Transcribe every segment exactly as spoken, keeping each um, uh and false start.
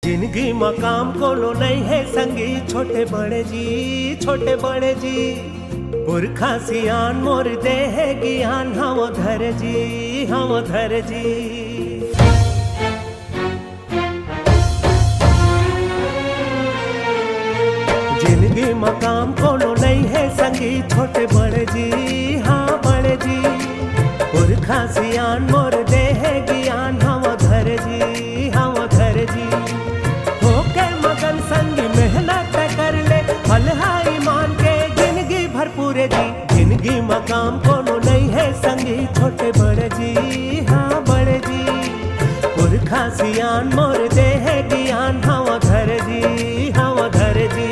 जिनगी म काम कोनो नइ हे संगी, छोटे बड़े जी, छोटे बड़े जी। पुरखा सियान मोर देहे गियान, हव धर जी, हव धर जी। जिनगी म काम कोनो नइ हे संगी, छोटे बड़े जी, हाँ बड़े जी। पुरखा सियान मोर देहे गियान, हव धर जी, हव धर जी। होके मगन संगी मेहनत कर ले, फल हा ईमान के जिनगी भर पूरे जी। जिनगी म काम कोनो नइ हे संगी, छोटे बड़े जी, हाँ बड़े जी। पुरखा सियान मोर देहे गियान, हव धर जी, हव धर जी।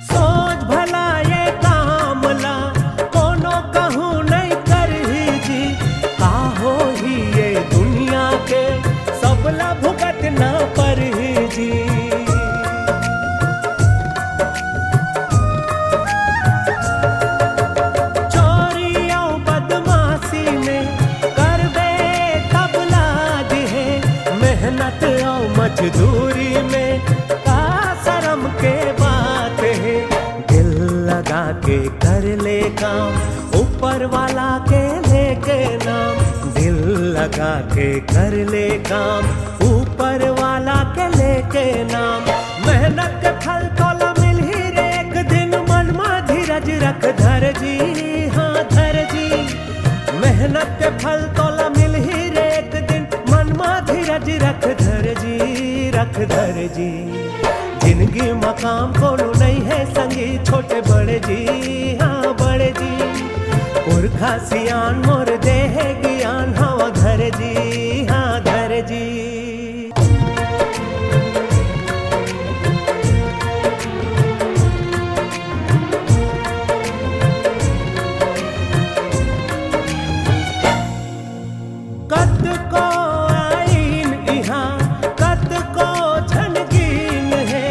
सोच भला ये काम ला कोनो कहूँ नइ करही जी। का होही ये दुनिया के, सबला भुगतना परही जी। चोरी अउ बदमाशी में करबे तब लाज हे, मेहनत अउ मजदूरी में का शरम के बात हे। दिल लगा के कर ले काम, ऊपर वाला के लेके नाम। दिल लगा के कर ले काम, ऊपर वाला के लेके नाम। मेहनत के फल तोला मिलही रे एक दिन, मन मा धीरज रख धर जी, हाँ धर जी। मेहनत के फल तोला मिलही रे एक दिन, मन मा धीरज रख धर जी, रख धर जी। जिनगी म काम कोनो नइ हे संगी, छोटे बड़े जी, हाँ बड़े जी। पुरखा सियान मोर देहे गियान, हव धर जी, हाँ धर जी। कतको आइन इहाँ, कतको झन गीन हे,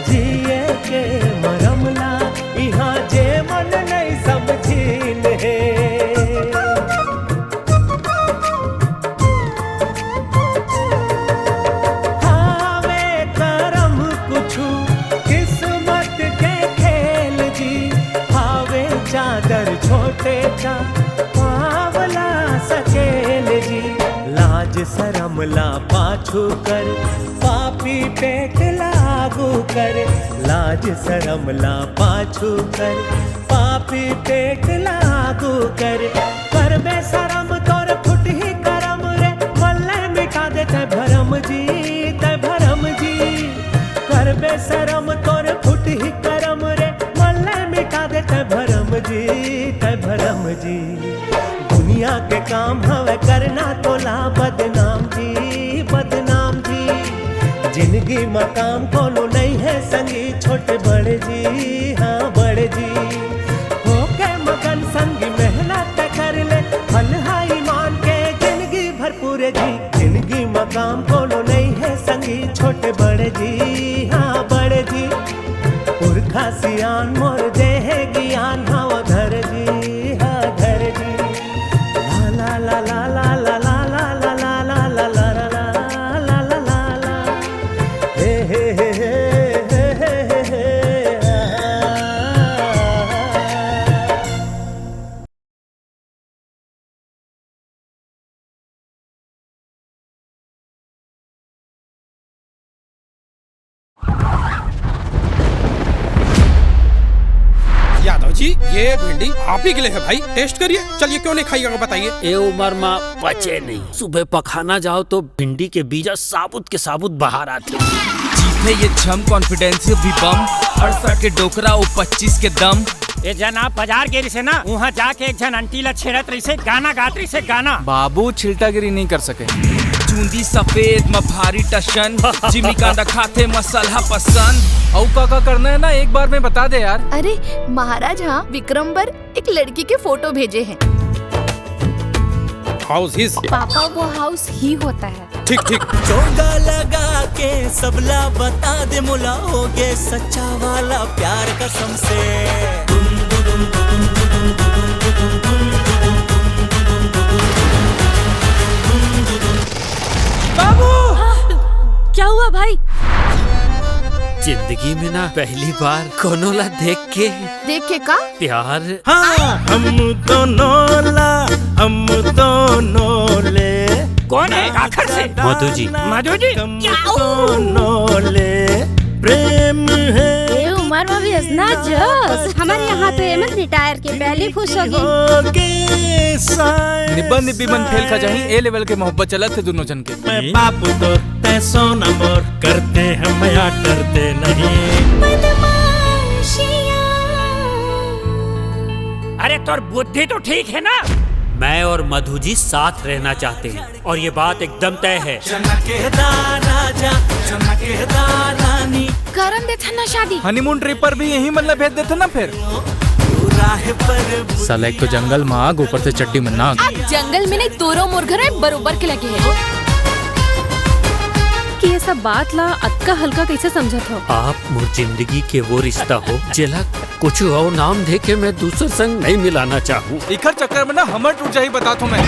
जिए के मरम ला इहाँ जे मन नइ समझीन हे। हावे करम कुछु किस्मत के खेल जी, हावे चादर छोटे चा पाँव ला सकेल जी। लाज सरम ला पाछू कर, पापी पेट ला आगू कर। लाज सरम ला पाछू कर, पापी पेट ला आगू कर। करबे सरम तोर फुटही करम रे, मन ला मिटा दे तैं भरम जी, तैं भरम जी। करबे सरम तोर फुटही करम रे, मन ला मिटा दे तैं भरम जी, तैं भरम जी। दुनिया के काम हवय करना तोला बदनाम जी, बदनाम जी। जिनगी म काम कोनो नइ हे संगी, छोटे बड़े जी, हाँ बड़े जी। होके मगन संगी मेहनत कर ले, फल हा ईमान के जिनगी भर पूरे जी। जिनगी म काम कोनो नइ हे संगी, छोटे बड़े जी, हाँ बड़े जी। पुरखा सियान मोर देहे गियान, हव धर जी, हाँ धर जी। ला ला ला ला ला ला ला ला ला ला ला ला ला ला ला ला ला ला। हे हे हे हे हे हे हे हे। यादव जी, ये भिंडी आप ही के लिए है भाई, टेस्ट करिए। चलिए, क्यों नहीं खाइएगा बताइए। ए उम्र में पचे नहीं, सुबह पखाना जाओ तो भिंडी के बीजा साबुत के साबुत बाहर आथे। जीते ये छम कॉन्फिडेंस भी बम, अड़सठ के डोकरा ओ पच्चीस के दम। ए जना बाजार गे रिसे ना, उहाँ जाके एक झन आंटी ला छेड़त रहिसे, गाना गात रहिसे, गाना। बाबू छिलटागिरी नहीं कर सके। चूंदी सफेद म भारी टशन, जिमी कांदा खाथे मसाला पसंद। अउ का का करना है ना, एक बार में बता दे यार। अरे महाराज, हाँ, विक्रम बर एक लड़की के फोटो भेजे हैं। How's his? पापा, वो हाउस ही होता है। ठीक ठीक। चोगा लगा के सबला बता दे, मोला हो गे सच्चा वाला प्यार कसम से। बाबू! क्या हुआ भाई? जिंदगी में ना पहली बार कोनो ला देख के देख के का? प्यार। हाँ, हम दोनों ला, हम दोनों ले। कौन है? आखिर से। मधु जी। मधु जी? हम दोनों ले प्रेम है। ये उम्र में भी इतना जोश। हमारे यहाँ तो एमन रिटायर के पहले खुश हो गई। निब्बा निब्बी मन फेल खा जाही, ए लेवल के मोहब्बत चलत हे दोनों जन के। मैं बापू तो तै सोना मोर, करते हैं मया, डरते नहीं। अरे तोर बुद्धि तो ठीक है ना? मैं और मधु जी साथ रहना चाहते हैं और ये बात एकदम तय है। जनक दा राजा, जनक दा रानी। करन देथन ना शादी। हनीमून ट्रिप पर भी यही मतलब भेज देथन ना फिर। साला एक तो जंगल में आग, ऊपर से चड्डी में नाग। आग जंगल में नहीं, तोरो मोर घर में बरोबर के लगे है। कि ये सब बात ला अतका हल्का कैसे समझत हो? आप मोर जिंदगी के वो रिश्ता हो जेला कुछ और नाम दे के मैं दूसर संग नहीं मिलाना चाहूँ। इखर चक्कर में ना हमर टूट जाही, बतात हो मैं।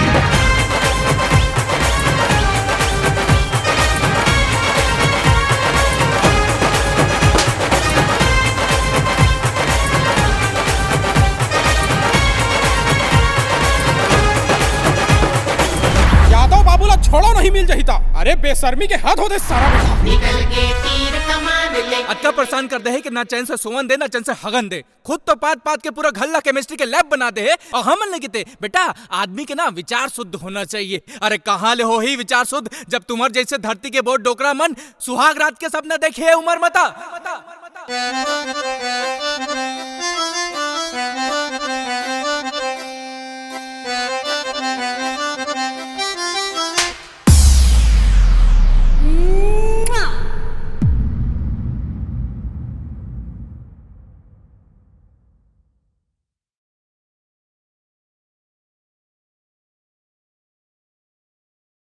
यादव बाबू ला छोड़ो नहीं मिल जाही ता। अरे बेशर्मी के हद होथे सारा बेटा। निकल के तीर कमान ले। अतका परेशान कर दे है कि ना चैन से सोवन दे, ना चैन से हगन दे। खुद तो पात पात के पूरा घर ला केमिस्ट्री के लैब बना दे है और हमन लगिते। बेटा, आदमी के ना विचार शुद्ध होना चाहिए। अरे कहाँ ले होही विचार शुद्ध, जब तुम्हर जैसे धरती के बोर डोकरा मन सुहाग रात के सपना देखे है उमर मता।